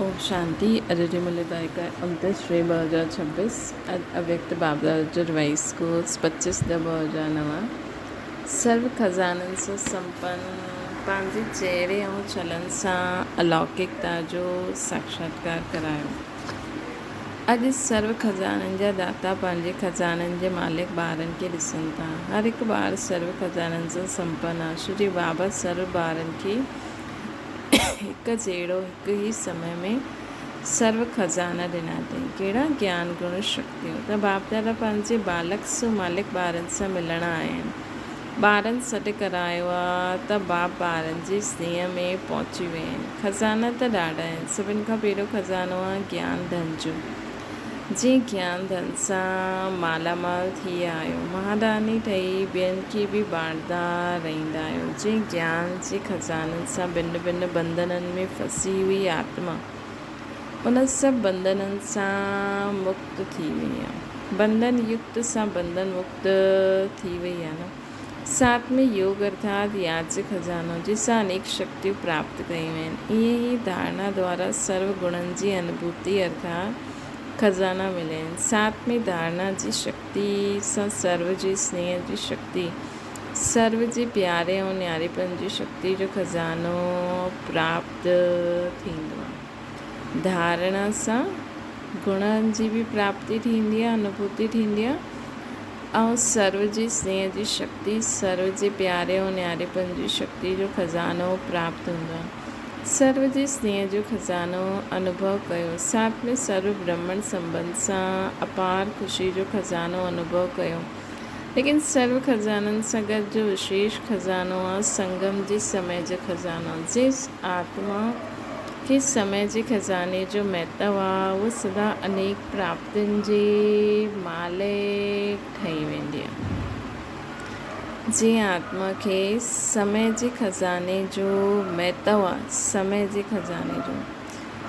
اوم شانتي اڄ جي ملي تاريخ آهي انتيس ٽي 2026 اڄ اويڪت بابا جو رائس ڪورس پچيس ڏھ 2009 سرو خزانن سان سمپن پنهنجي چهري ۽ چلن سان الوڪڪتا جو ساکشاتڪار ڪرايو. اڄ سرو خزانن جا داتا پنهنجي خزانن جي مالڪ ٻارن کي ڏسن ٿا. هر هڪ ٻار سرو خزانن سان سمپن آهي ڇو جي بابا سرو ٻارن کي هڪ جهڙو هڪ ئي سمي ۾ سرو خزانا ڏنا اٿئي. ڪهڙا گيان گڻ شڪتيون ته باپ دادا پنهنجي بالڪ سو مالڪ ٻارن سان ملڻ آيا آهن. ٻارن سڏ ڪرايو آ ته باپ ٻارن جي سنيهه ۾ پهچي ويا آهن. خزانا ته ڏاڍا آهن. سڀن کان پهريون خزانو آ گيان ڌن جو. جي گيان ڌن سان مالا مال ٿي آهيو، مهاداني ٺهي ٻين کي به بانٽدا رهندا آهيو. جي گيان جي خزانن سان ڀن ڀن بنڌنن ۾ ڦسي هئي آتما، ان سڀ بنڌنن سان مڪت ٿي وئي آهي. بنڌن يڪت سان بنڌن مڪت ٿي وئي آهي نه. ساٿ ۾ يوگ ارٿات ياد جي خزانو جنهن سان انيڪ شڪتيون پراپت ڪيون آهن. ائين ئي ڌارڻا دوارا سرو گڻن جي انوڀوتي ارٿات خزانا مليا آهن. ساٿ ۾ ڌارڻا جي شڪتي سان سرو جي سنيهه جي شڪتي، سرو جي پياري ۽ نياريپن جي شڪتي جو خزانو پراپت ٿيندو آهي. ڌارڻا سان گڻن جي به پراپتي ٿيندي آهي، انوڀوتي ٿيندي آهي. ۽ سرو جي سنيهه جي شڪتي، سرو جي پياري ۽ نياريپن جي شڪتي جو خزانو پراپت هوندو آهي. سرو جي سنيهه جو خزانو انوڀو ڪيو. ساٿ ۾ سرو برهمڻ سنٻنڌ سان اپار خوشي جو خزانو انوڀو ڪيو. ليڪن سرو خزانن سان گڏ جو وشيش خزانو آهي سنگم جي سمي جو خزانو. جنهن آتما کي سمي جي خزاني جو مهتو آهي، اهو سدا انيڪ پراپت. تن جي مالڪ ٺهي ويندي آهي. جيئن آتما کي سمي جي خزاني جو مهتو آهي، سمي جي خزاني جو،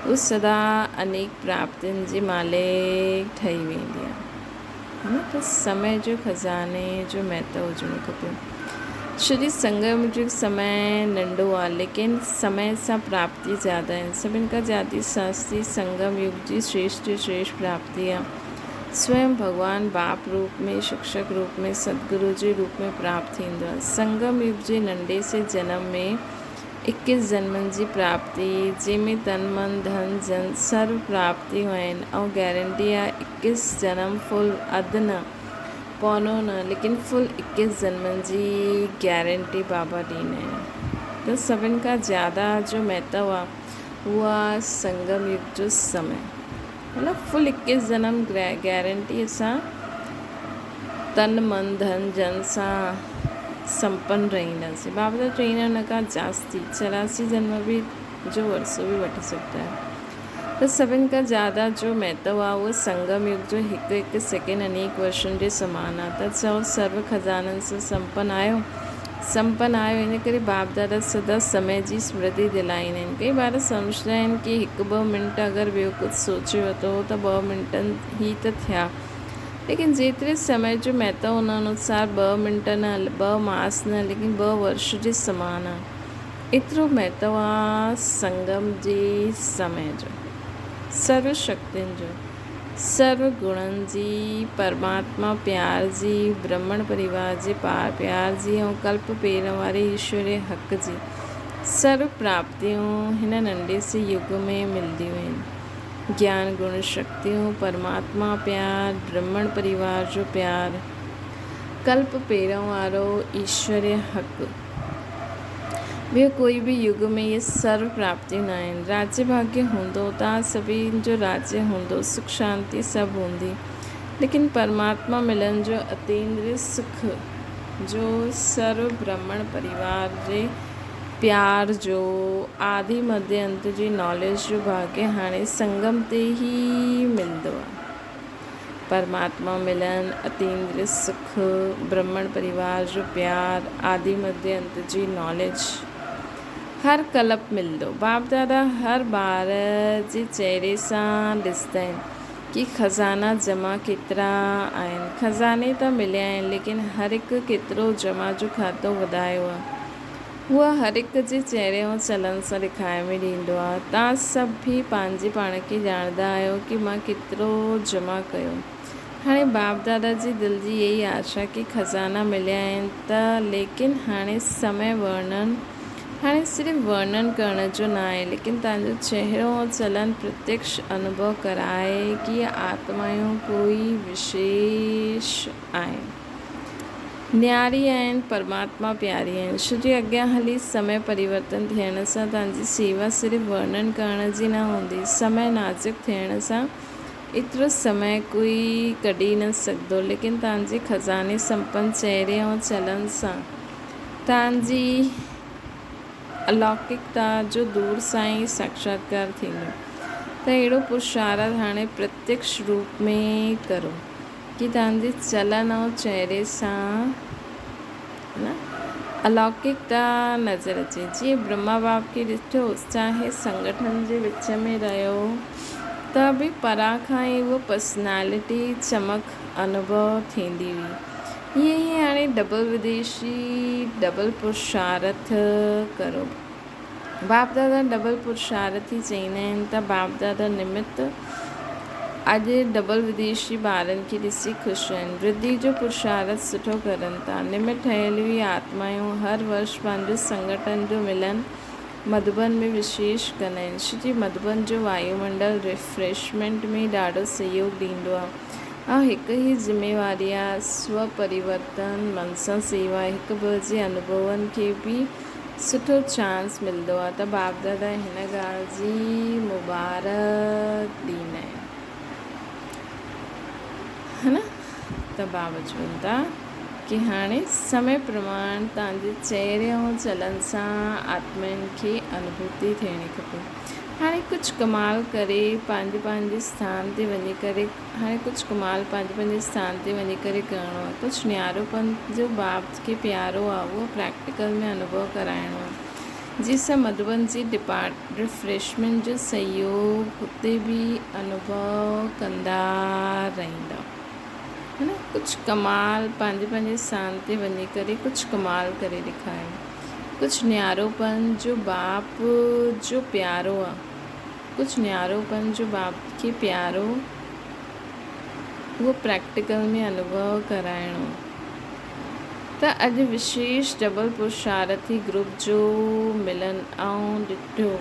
هو سدا انيڪ پراپتين جي مالڪ ٺهي ويندي آهي. ها نه ته سمي جو خزاني جو مهتو هجڻو کپي. شري سنگم جو سمي ننڍو آ ليڪن سمي سان پراپتي زياده آهن. سڀن کان زيادي سستي سنگم يگ جي شريشٽ شريشٽ پراپتي آ. سويم ڀڳوان باپ روپ ۾ شڪشڪ روپ ۾ ستگرو جي روپ ۾ پراپت ٿيندو آ. سنگم يگ جي ننڍي سي جنم ۾ اڪيس جنمن جي پراپتي جنهن ۾ تن من ڌن جن سرو پراپتيون آهن ۽ گيرنٽي آ اڪيس جنم فل اڌ نه پونو نه ليڪن فل اڪيس جنمن جي گيرنٽي بابا ڏيندا آهن ته سڀن کان زياده جو مهتو آ اهو آ سنگم يگ جو سمي مطلب فل اڪيس جنم گيرنٽي سان تن من ڌن جن سان سمپن رهنداسين بابا ته چئيندا آهن ان کان جاستي 84 جنم به جو ورثو به وٺي سگهندا آهيو. ته سڀن کان زياده جو مهتو آ اهو سنگم يگ جو هڪ هڪ سيڪنڊ انيڪ ورشن جي سمان آ ته چئو سرو خزانن سان سمپن آهيو سمپن آهيو ان ڪري باپ دادا سدا سمي جي سمرتي دلائيندا آهن ڪئي ٻار سمجهندا آهن ڪي هڪ ٻه منٽ اگر ٻيو ڪجهه سوچي ورتو ته ٻه منٽن هي ته ٿيا ليڪن جيتري سمي جو مهتو ان انوسار ٻه منٽ نه ٻه ماس نه ليڪن ٻه ورش جي سمان آ. ايترو مهتو آ سنگم جي سمي جو، سرو شڪتين جو، سرو گڻن جي، پرماتما پيار جي، برهمڻ پريوار جي پيار جي ۽ ڪلپ پير واري ايشوري حق جي سرو پراپتيون هن ننڍي سي يگ ۾ ملديون آهن. گيان گڻ شڪتيون، پرماتما پيار، برهمڻ پريوار جو پيار، ڪلپ پيرون وارو ايشوري حق. ٻيو ڪوئي به يگ ۾ اهي سرو پراپتيون نه آهن. راجيه ڀاگيه هوندو، توهان سڀني جو راجيه هوندو، سک شانتي سڀ هوندي، ليڪن پرماتما ملڻ جو اتيندريه سک جو سرو برهمڻ پريوار جي پيار جو آدي مڌيه انت جي ناليج جو ڀاگيه هاڻي سنگم تي ئي ملندو آهي. پرماتما ملن، اتيندريه سک، برهمڻ پريوار جو پيار، آدي مڌيه انت جي ناليج، هر ڪلپ ملندو. باپ دادا هر ٻار جي چهري سان ڏسندا آهن ڪي خزانا جمع ڪيترا آهن. خزاني ته مليا آهن ليڪن هر هڪ ڪيترو جمع جو کاتو وڌايو آهي. هوء هر هڪ جي چهري ۽ چلن سان ڏيکاء ۾ ڏيندو آهي. توهان سڀ به پنهنجي پاڻ کي ڄاڻندا آهيو ڪي مان ڪيترو جمع ڪيو. هاڻي باپ دادا جي دل جي اهي ئي آشا ڪي خزانا مليا آهن ته ليڪن هاڻي سمي ورنن هاڻي صرف ورنن ڪرڻ جو ناهي ليڪن توهان جو چهرو ۽ چلن پرتيڪش انوڀو ڪرائي ڪي آتمايون ڪوئي وشيش آهن. نياري آهن، پرماتما پياري آهن. ڇو جي اڳيان هلي سمي پريورتن ٿيڻ سان توهان جي سيوا صرف ورنن ڪرڻ جي نه هوندي. سمي نازڪ ٿيڻ سان ايترو سمي ڪوئي ڪڍي نه سگهندو، ليڪن توهان جي خزاني سمپن چهري ۽ چلن سان توهان جي الوڪڪتا جو دور سان ئي ساڪشاتڪار ٿيندو. ته اهڙو پرشارٿ هاڻي پرتيڪش روپ ۾ ڪرو. ڪي توهان جي چلن ۽ چهري سان نه الوڪڪتا نظر اچي. جيئن برهما باب کي ڏٺو، چاهي سنگٺن جي وچ ۾ رهيو ته به پران کان ئي اها پرسنالٽي چمڪ انوڀو ٿيندي هئي. ائين ئي هاڻي ڊبل وديشي ڊبل پرشارٿ ڪرو. باپ دادا ڊبل پرشارٿي چئيندا آهن ته باپ دادا نمت اڄ ڊبل وديشي ٻارن کي ڏسي خوش آهن. ورڌي جو پرشارٿ سٺو ڪرن ٿا. نمت ٺهيل هي آتمايون هر ورش پنهنجو سنگٺن جو ملن مڌوبن ۾ وشيش ڪندا آهن. شري مڌوبن جو وايومنڊل ريفريشمينٽ ۾ ڏاڍو سهيوگ ڏيندو آهي. ۽ هڪ ئي ذميواري آهي سو پريورتن من سان سيوا هڪ ٻئي جي انوڀون کي به سٺو چانس ملندو آ ته باپ دادا هن ڳالهه جي مبارڪ ڏيندا آهن ها نه ته بابا چون ٿا ڪي هاڻي سمي پرماڻ توهان جي چهري ۽ چلن سان آتمائن کي انوڀوتي ٿيڻي کپي هاڻي ڪجهه ڪمال ڪري پنهنجي پنهنجي اسٿان تي وڃي ڪري هاڻي ڪجهه ڪمال پنهنجي پنهنجي اسٿان تي وڃي ڪري ڪرڻو آهي ڪجهه نيارو پن جو باپ کي پيارو آهي اهو پريڪٽيڪل ۾ انوڀو ڪرائڻو آهي جي سان مڌوبن جي ڊپارٽ ريفريشمينٽ جو سهيوگ هتي به انوڀو ڪندا رهندا ها نه ڪجهه ڪمال پنهنجي پنهنجي اسٿان تي وڃي ڪري ڪجهه ڪمال ڪري ڏيکاريو ڪجهه نيارو پن جو باپ جو پيارو آهي ڪجهه نيارو پن جو باپ کي پيارو اهو پريڪٽيڪل ۾ انوڀو ڪرائڻو ته اڄ وشيش ڊبل پرشارٿي گروپ جو ملن آئون ڏٺو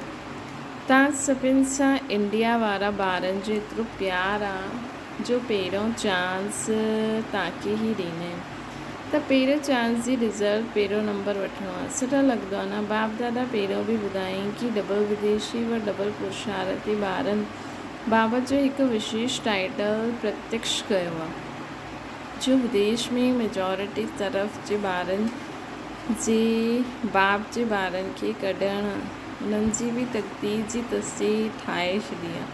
تان سڀن سان انڊيا وارا ٻارن جو ايترو پيار آ جو پهريون چانس تانکي ئي ڏيندا آهن ته پهريون چانس جي رزلٽ پهريون نمبر وٺڻو آ سٺو لڳندو آ نه باپ دادا پهريون به ٻڌايائين ڪي ڊبل وديشي و ڊبل پرشارتي ٻارن بابت جو هڪ وشيش ٽائيٽل پرتيڪش ڪيو آ جو وديش ۾ ميجارٽي طرف جي ٻارن جي باپ جي ٻارن کي ڪڍڻ انهن جي به تقدير جي تصديق ٺاهي ڇڏي آ.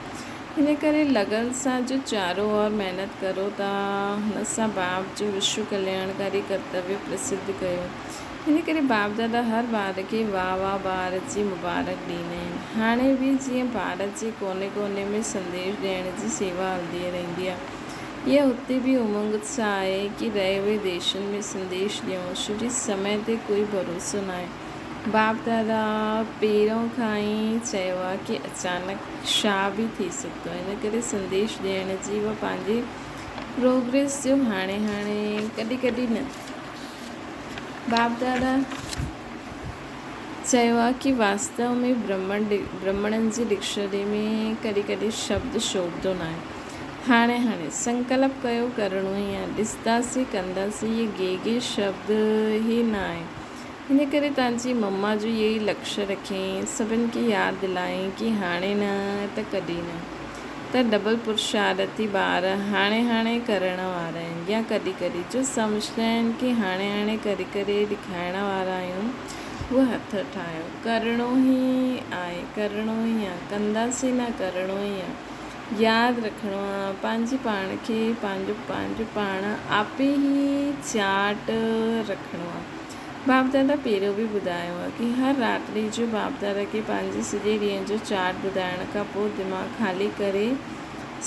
ان ڪري لگن سان جو چارو اور محنت ڪرو ٿا، هن سان باپ جو وشو ڪلياڻڪاري ڪرتويه پرسڌ ڪيو. ان ڪري باپ دادا هر ٻار کي واهه واهه ٻار جي مبارڪ ڏيندا آهن. هاڻي به جيئن ڀارت جي ڪوني ڪوني ۾ سنديش ڏيڻ جي سيوا هلندي رهندي آهي، اها هتي به امنگ اتساهه آهي ڪي رهي هوئي ديشن ۾ سنديش ڏيون، ڇو جي سمي تي ڪوئي ڀروسو ناهي. باپ دادا پهريون کان ئي چيو آ ڪي اچانڪ ڇا به ٿي سگهندو آ ان ڪري سنديش ڏيڻ جي و پنهنجي پروگريس جو هاڻي هاڻي ڪڏهن ڪڏهن نه باپ دادا چيو آ ڪي واستو ۾ برهمڻ برهمڻن جي ڊڪشنري ۾ ڪڏهن ڪڏهن شبد شوڀندو ناهي هاڻي هاڻي سنڪلپ ڪيو ڪرڻو ئي آ ڏسنداسين ڪنداسين هي گيگي شبد ئي ناهي ان ڪري توهان جي مما جو اهو ئي لڪش رکين، سڀن کي ياد دلائين ڪي هاڻي نه ته ڪڏهن نه. ته ڊبل پرشارٿي ٻار هاڻي هاڻي ڪرڻ وارا آهن يا ڪڏهن ڪڏهن جو سمجهندا آهن ڪي هاڻي هاڻي ڪري ڪري ڏيکارڻ وارا آهيون اهو هٿ ٺاهيو ڪرڻو ئي آهي ڪرڻو ئي آهي ڪنداسين نه ڪرڻو ئي آهي. ياد رکڻو آ پنهنجي پاڻ کي پنهنجو پنهنجو پاڻ آپي ئي چاٽ رکڻو آ. باپ دادا پهريون به ٻڌايو آ ڪي هر راتڙي جو باپ دادا کي پنهنجي سڄي ڏينهن جو چاٽ ٻڌائڻ کان پوء دماغ خالي ڪري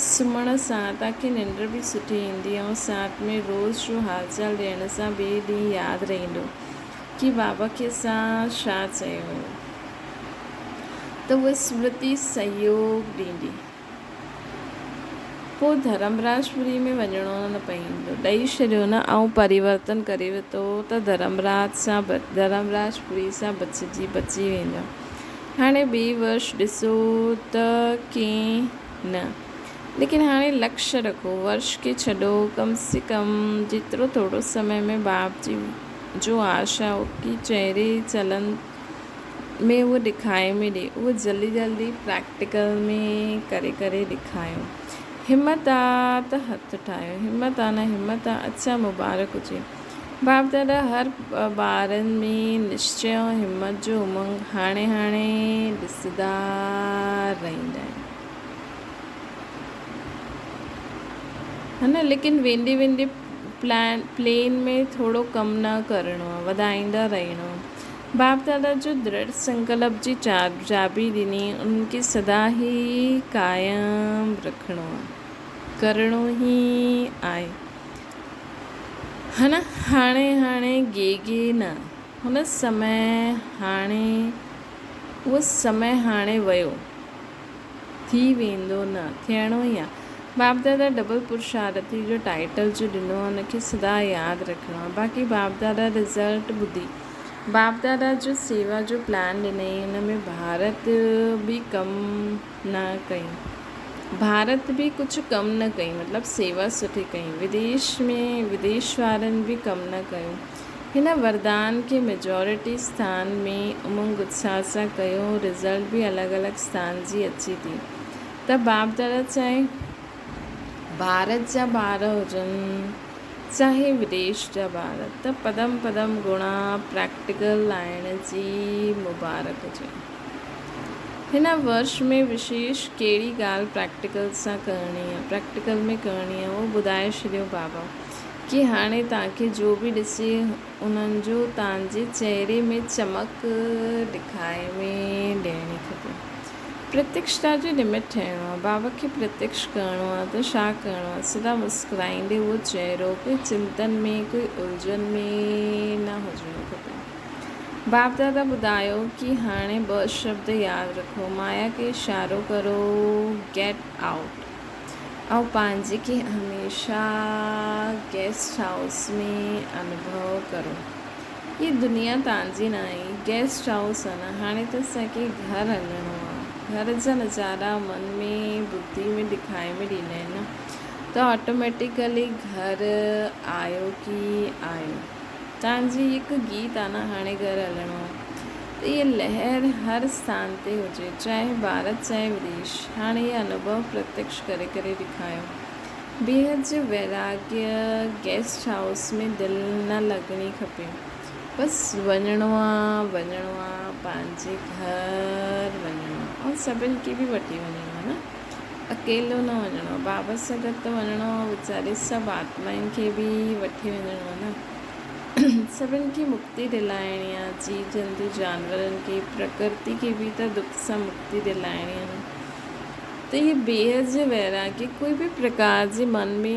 سمهڻ سان تاڪي ننڊ به سٺي ايندي ۽ ساٿ ۾ روز جو حال چال ڏيڻ سان ٻئي ڏينهن ياد رهندو. ڪي بابا کي اسان ڇا چيو هيو ته اها سمرتي سهيوگ ڏيندي. پوء ڌرمراجپوري ۾ وڃڻو نه پئيندو. ڏئي ڇڏيو نه آئون پريورتن ڪري ورتو ته ڌرمراج سان ڌرمراجپوري سان بچجي بچي ويندا. هاڻي ٻئي ورش ڏسو ته ڪئين نه. ليڪن هاڻي لڪش رکو ورش کي ڇڏو ڪم سي ڪم جيترو ٿورو سمي ۾ باپ جي جو آشا ڪي چهري چلن ۾ اهو ڏکائي ۾ ڏي اهو جلدي جلدي پريڪٽيڪل ۾ ڪري ڪري ڏکايو همت آ ته هٿ ٺاهيو همت آ نه همت آ اڇا مبارڪ هجي باپ دادا هر ٻارن ۾ نشچي ۽ همت جو امنگ هاڻي هاڻي ڏسندا رهندا آهن ها نه ليڪن ويندي ويندي پلان پلين ۾ ٿورو ڪم نه ڪرڻو آ وڌائيندا رهڻو آ باپ دادا جو درڙھ سنڪلپ جي چاٻي ڏني ان کي سدا ئي قائم رکڻو آ ڪرڻو ئي آهي ها نه هاڻي هاڻي گيگي نه هن سمي هاڻي اهو سمي هاڻي ويو ٿي ويندو نه ٿيڻو ئي آ. باپ دادا ڊبل پرشارٿي جو ٽائيٽل جو ڏنو آ ان کي سدا ياد رکڻو آ باقي باپ دادا رزلٽ ٻڌي باپ دادا جو سيوا جو پلان ڏنائين ان ۾ ڀارت به ڪم نه ڪئي ڀارت به ڪجهه ڪم نه ڪئي مطلب سيوا سٺي ڪئي وديش ۾ وديش وارن به ڪم نه ڪيو هن وردان کي ميجارٽي اسٿان ۾ امنگ اتساهه سان ڪيو رزلٽ به الڳ الڳ اسٿان جي اچي ٿي ته باپ دادا چاهي ڀارت جا ٻار هجن چاهي وديش جا ٻار ته پدم پدم گڻا پريڪٽيڪل لائڻ جي مبارڪ هجي. هن ورش ۾ وشيش ڪهڙي ڳالهه پريڪٽيڪل سان ڪرڻي آهي پريڪٽيڪل ۾ ڪرڻي آهي اهو ٻڌائي ڇڏيو بابا. ڪي هاڻي توهان کي جو به ڏسي انهن جو توهان جي چهري ۾ چمڪ ڏکائي ۾ ڏيڻي کپي. پرتيڪشتا جو لمٽ ٺهڻو آهي. بابا کي پرتيڪش ڪرڻو آهي ته ڇا ڪرڻو آهي؟ سدا مسڪرائيندي اهو چهرو ڪوئي چنتن ۾ ڪوئي الجهن ۾ نه هجڻو کپي. باپ دادا ٻڌايو ڪي هاڻي ٻه شبد ياد رکو مايا کي اشارو ڪرو گيٽ آئوٽ. آئون پنهنجي کي هميشه گيسٽ هائوس ۾ انوڀو ڪرو. هي دنيا توهان جي ناهي، هي گيسٽ هائوس آ نه، هاڻي ته اسان کي گهر هلڻو آ. گهر جا نظارا من ۾ ٻڌي ۾ ڏکائي ۾ ڏيندا آهن نه ته آٽوميٽيڪلي گهر آيو ڪي آيو. توهان جي هڪ گيت آ نه هاڻي گهر هلڻو آ ته هيء لهر هر اسٿان تي هجي چاهي ڀارت چاهي وديش هاڻي هي انوڀو پرتيڪش ڪري ڪري ڏيکايو. بيحد جو ويراڳيه گيسٽ هائوس ۾ دل نه لڳڻي کپي بس وڃڻو آ وڃڻو آ پنهنجي گهر وڃڻو آ ۽ سڀن کي به وٺي وڃڻو آ نه اڪيلو نه وڃڻو آ بابا سان گڏ ته وڃڻو آ ويچاري سڀ آتمائن کي به وٺي وڃڻو آ نه سڀن کي مڪتي دلائڻي آ جيو جنتو جانورن کي پرڪرتي کي به ته دک سان مڪتي دلائڻي آ نه ته هي بيحد جي ويراڳي ڪوئي به پرڪار جي من ۾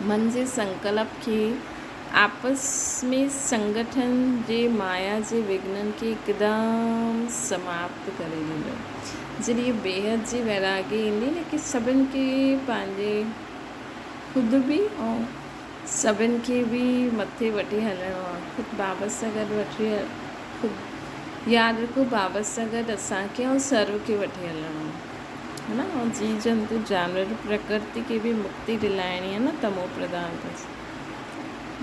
من جي سنڪلپ کي آپس ۾ سنگٺن جي مايا جي وگهنن کي هڪدم سماپت ڪري ڏيندو. جڏهن هي بيحد جي ويراڳي ايندي نه ڪي سڀن کي پنهنجي خود به ۽ سڀن کي به مٿي وٺي هلڻو آهي. خود بابا سان گڏ وٺي خود ياد رکو بابا سان گڏ اسان کي ۽ سرو کي وٺي هلڻو آهي ها نه ۽ جيو جنتو جانور پرڪرتي کي به مڪتي ڏلائڻي آهي نه تمو پرڌان بس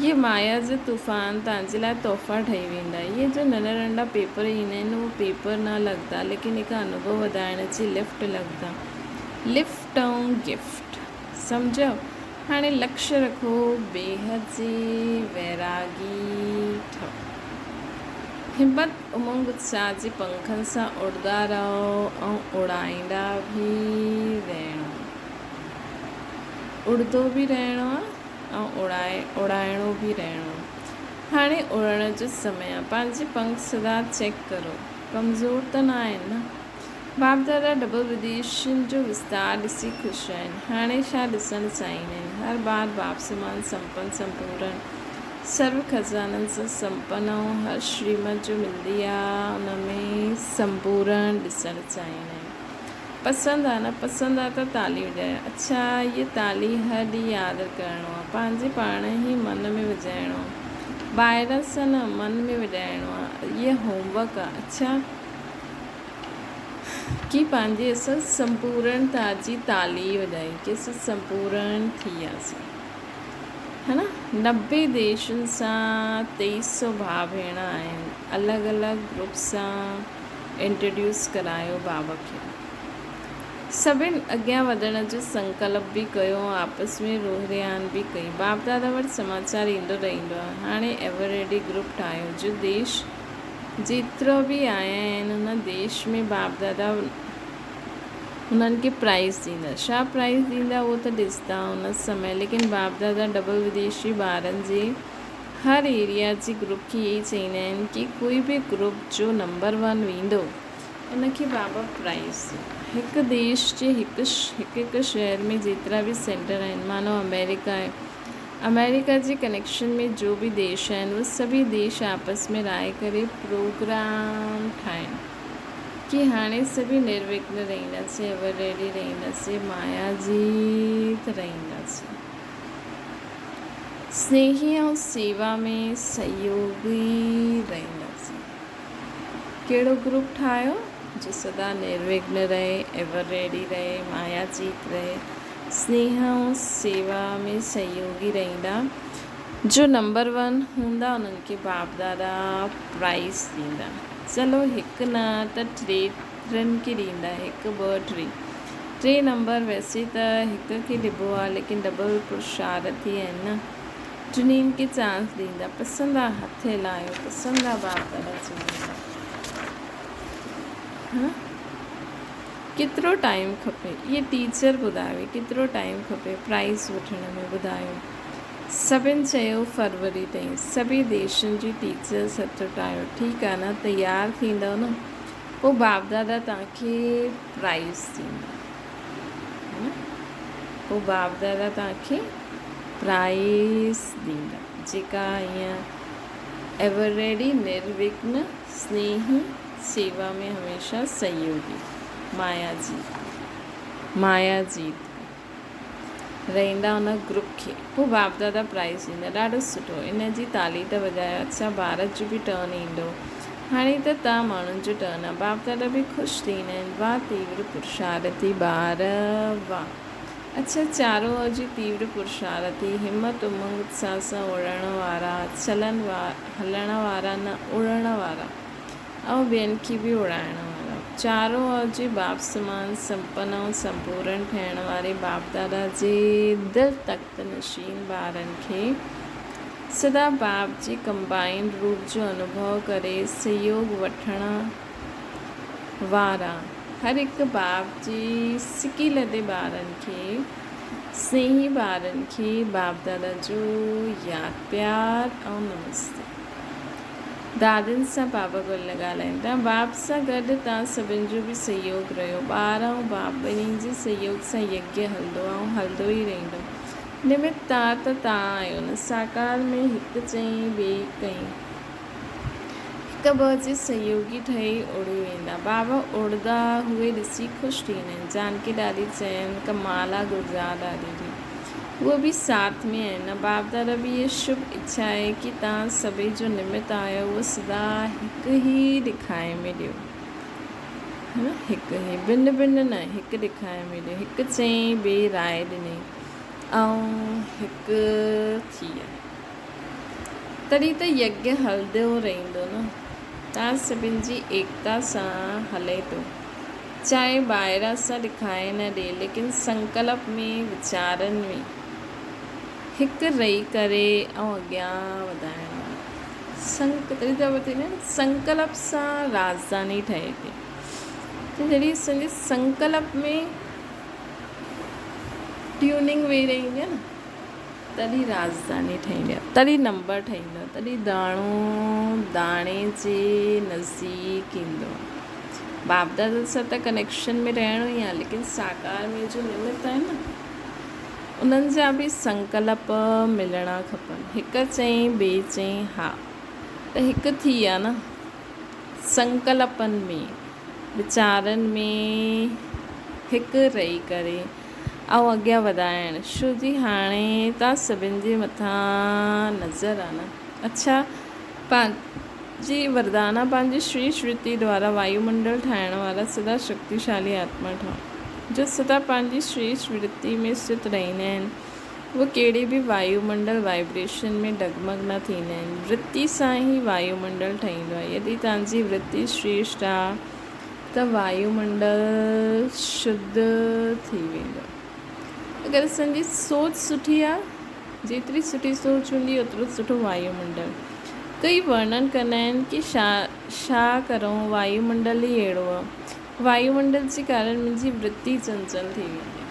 اهي مايا جا طوفان توهان جي لاء تحفا ٺهي ويندا اهي جو ننڍا ننڍا پيپر ايندا آهن اهي پيپر نه لڳندا ليڪن هڪ انوڀو وڌائڻ جي لفٽ لڳندا لفٽ ۽ گفٽ سمجهيو هاڻي لڪش رکو بيحد جي ويراڳي ٺهو. همت امنگ اتساهه جي پنکن سان اڏندا رهو ۽ اڏائيندا به رهڻو. اڏندو به رهڻو آ ۽ اڏائڻو به رهڻو آ. هاڻي اڏڻ جو سمي آ. پنهنجي پنک سدا چيڪ ڪرو. ڪمزور ته نه آهن نه؟ باپ دادا ڊبل وديشن جو وستار ڏسي خوش آهن. هاڻي ڇا ڏسڻ چاهيندا آهن. هر بار باپ سمان سمپن سمپورن سرو خزانن سان سمپن ۽ هر شريمت جو ملندي آ ان ۾ سمپورڻ ڏسڻ چاهيندا آهيون. پسند آ نه پسند آ ته تالي وڄايو. اڇا هيء تالي هر ڏينهن ياد ڪرڻو آ. پنهنجي پاڻ ئي من ۾ وڄائڻو آ. ٻاهران سان نه من ۾ وڄائڻو آ. هيء هوم ورڪ آ. اڇا ڪي پنهنجي اسان سمپورڻتا جي تالي وڄائي ڪي اسان سمپورڻ ٿي وياسين. ها نه 90 ديشن سان 23 سو ڀاء ڀيڻ آهن. الڳ الڳ گروپ سان انٽروڊيوس ڪرايو بابا کي. سڀن اڳيان وڌڻ جو سنڪلپ به ڪيو ۽ آپس ۾ روح رهاڻ به ڪئي. باپ دادا وٽ سماچار ايندو رهندو آهي. هاڻي ايور ريڊي گروپ ٺاهيو جو ديش جيترو به آيا آهن ان ديش ۾ باپ دادا انهن کي پرائيز ڏيندا. ڇا پرائيز ڏيندا اهو ته ڏسندا ان سمي ليڪن باپ دادا ڊبل وديشي ٻارن جي هر ايريا جي گروپ کي اهي چئيندا آهن ڪي ڪوئي به گروپ جو نمبر ون ويندو ان کي بابا پرائيز ڏيندا. هڪ ديش جي هڪ هڪ شهر ۾ جيترا به سينٽر آهن مانو آمريڪا آهي آمريڪا جي ڪنيڪشن ۾ جو به ديش آهن اهي سڀئي ديش آپس ۾ راء ڪري پروگرام ٺاهين ڪي هاڻي سڀئي نروگن رهنداسين ايور ريڊي رهنداسين مايا جيت رهنداسين. سنيهي ۽ سيوا ۾ سهيوگي رهنداسين. ڪهڙو گروپ ٺاهيو جو سدا نروگن رهي، ايور ريڊي رهي، مايا جيت رهي، سنيهه ۽ سيوا ۾ سهيوگي رهندا، جو نمبر ون هوندا انهن کي باپ دادا پرائيز ڏيندا. چلو هڪ نه ته ٽي ٽن کي ڏيندا، هڪ ٻه ٽي. ٽي نمبر ويسي ته هڪ کي ڏبو آ ليڪن ڊبل پرشارٿي آهن نه ٽنهين کي چانس ڏيندا پسند آ هٿ هلايو پسند آ باپ دادا چوندو ها ڪيترو ٽائيم کپي اهي ٽيچر ٻڌايو ڪيترو ٽائيم کپي پرائز وٺڻ ۾ ٻڌايو سڀن چيو فروري تائين سڀي ديشن جي ٽيچرس هٿ اٽايو ٺيڪ آ نه تيار ٿيندؤ نه پوء باپ دادا توهان کي پرائيز ڏيندا ها نه پوء باپ دادا توهان کي پرائيز ڏيندا جيڪا ائين ايور ريڊي نروگن سنيهي سيوا ۾ هميشه سهيوگي مايا جيت مايا جيت رهندا ان گروپ کي پوء باپ دادا پرائيز ڏيندا ڏاڍو سٺو ان جي تالي ته وڄايو اڇا ڀارت جو به ٽرن ايندو هاڻي ته تان ماڻهن جو ٽرن آ باپ دادا به خوش ٿيندا آهن واه تيور پرشارٿي ٻار واه اڇا چارو جي تيور پرشارٿي همت امنگ اتساھ سان اڙڻ وارا چلن هلڻ وارا نه اڙڻ وارا ۽ ٻين کي به اڙائڻ وارا. چارو اوجي باپ سمان سمپن ۽ سمپورن ٺهڻ واري باپ دادا جي دل تخت نشين ٻارن کي سدا باپ جي ڪمبائينڊ روپ جو انوڀو ڪري سهيوڳ وٺڻ وارا هر هڪ باپ جي سڪيلڌي ٻارن کي سنيهي ٻارن کي باپ دادا جو ياد پيار ۽ نمستي. دادين سان بابا گل ڳالهائين ٿا. باب سان گڏ توهان سڀن جو به سهيوڳ رهيو. ٻار ۽ باب ٻنهي جي سهيوڳ سان يگيه هلندو ۽ هلندو ئي رهندو. نمت توهان ته توهان آهيو نه. ساڪار ۾ هڪ چئين ٻئي ڪئين. هڪ ٻه جي سهيوڳي ٺهي اڙي ويندا. بابا اڙدا اهي ڏسي خوش ٿيندا آهن. جانڪي ڏاڏي چين ڪمال آ گلزار ڏاڏي جي. اهي به ساٿ ۾ آهن. باپ دادا به اها شڀ اڇا آهي ڪي توهان سڀئي جو نمت آهيو اهو سدا هڪ ئي ڏکائي ۾ ڏيو. ها نه هڪ ئي ڀن ڀن نه هڪ ڏکائي ۾ ڏيو. هڪ چيائين ٻئي راء ڏني ۽ هڪ ٿي ويا. تڏهن ته يگيه هلندو رهندو نه. توهان سڀن جي ايڪتا سان هلي ٿو. چاهي ٻاهران سان ڏکائي نه ڏي، ليڪن سنڪلپ ۾ ويچارن ۾ هڪ رهي ڪري ۽ اڳيان وڌائڻ وارا. سنڪلپ سان راڄڌاني ٺهي ٿي ته جڏهن اسان جي سنڪلپ ۾ ٽيوننگ ويهي رهندي آهي نه تڏهن راڄڌاني ٺهندي آهي، تڏهن نمبر ٺهندو آهي، تڏهن داڻو داڻي جي نزديڪ ايندو آهي. باپ دادا سان ته ڪنيڪشن ۾ رهڻو ئي آهي، ليڪن ساڪار ۾ جو نمت آهي نه، انهن جا به سنڪلپ ملڻا کپن. هڪ چئين ٻئي چئين ها ته هڪ ٿي ويا نه. سنڪلپن ۾ ويچارن ۾ هڪ رهي ڪري ۽ اڳيان وڌائڻ شو جي هاڻي تان سڀن جي مٿان نظر آ نه. اڇا پنهنجي وردانا پنهنجي شري شرتي دوارا وايومنڊل ٺاهڻ وارا سدا شڪتيشالي آتما ٺهو. جو سدا پنهنجي شري شرتي ۾ اسٿت رهندا آهن، اهي ڪهڙي به وايومنڊل Vibration ۾ ڊگمگ نه ٿيندا آهن. ورتي سان ئي وايومنڊل ٺهيندو آهي. يدي توهان جي ورتي شريشٽ آهي ته وايومنڊل شڌ ٿي ويندو. اگر اسان جي سوچ سٺي آهي، جيتري سٺي سوچ هوندي اوترو سٺو وايومنڊل. ڪئي ورڻن ڪندا آهن ڪي ڇا ڪرون وايومنڊل ئي اهڙو آهي. وايومنڊل جي ڪارڻ منهنجي ورتي چنچل ٿي ويندي آهي.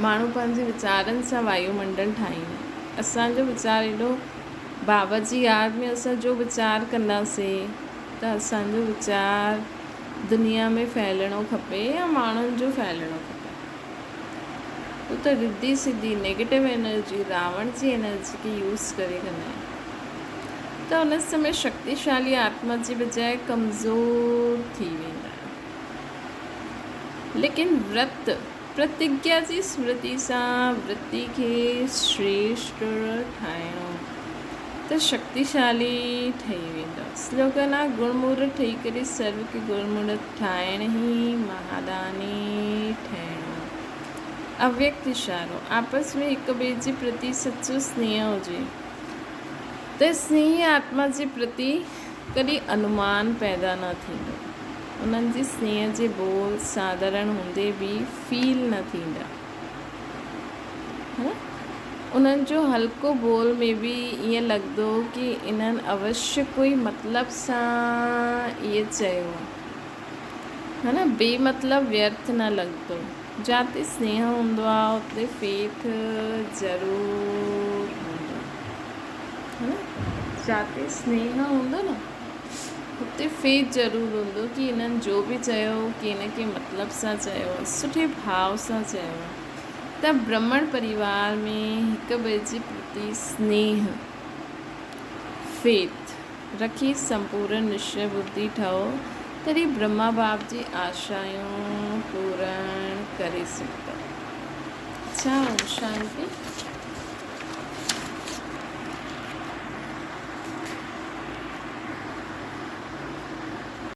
ماڻهو پنهنجي ويچارن سان وايومنڊل ٺاهيندا آهن. اسان جو ويچار ايڏو بابا جي ياد ۾ اسان جو ويچار ڪنداسين ته اسان جو ويچار دنيا ۾ ڦهلڻو کپي يا ماڻهن جو ڦهلڻو کپي. هو ته رڌي سڌي نيگيٽو انرجي راوڻ جي انرجي کي يوز ڪري ڪندا آهن ته ان سمي شڪتيشالي آتما جي بجاء ڪمزور ٿي ويندا آهن. ليڪن ورت پرتگيا جي سمرتي سان ورتي کي شريشٽ ٺاهڻو ته شڪتيشالي ٺهي ويندو. سلوگن آ گڻمورت ٺهي ڪري سرو کي گڻمورت ٺاهڻ ئي مهاداني ٺهڻو. اويڪت اشارو، آپس ۾ هڪ ٻئي جي پرتي سچو سنيهه هجي ته سنيهي آتما جي پرتي ڪڏهن انومان پيدا نه ٿيندو. انهن جي سنيهه جي ٻول ساڌارڻ هوندي به فيل نه ٿيندا. انهن جو هلڪو ٻول ۾ به ائين لڳندو ڪي انهن اوشيه ڪوئي مطلب سان ائين چيو آهي. ها نه بي مطلب ويرٿ نه لڳندو. جاتي سنيهه هوندو آهي اتي فيٿ ضرور هوندو آهي. ها نه جاتي سنيهه هوندو نه اتي فيٿ ضرور هوندو ڪي انهن جو به چيو ڪي نه ڪي مطلب سان چيو سٺي ڀاو سان چيو ته برهمڻ پريوار ۾ هڪ ٻئي جي پرتي سنيهه، Faith، رکي سمپورن نشچي ٻڌي ٺهو تڏهن برهما باب جي آشائون پورڻ ڪري سگهندؤ. اڇا اوم شانتي.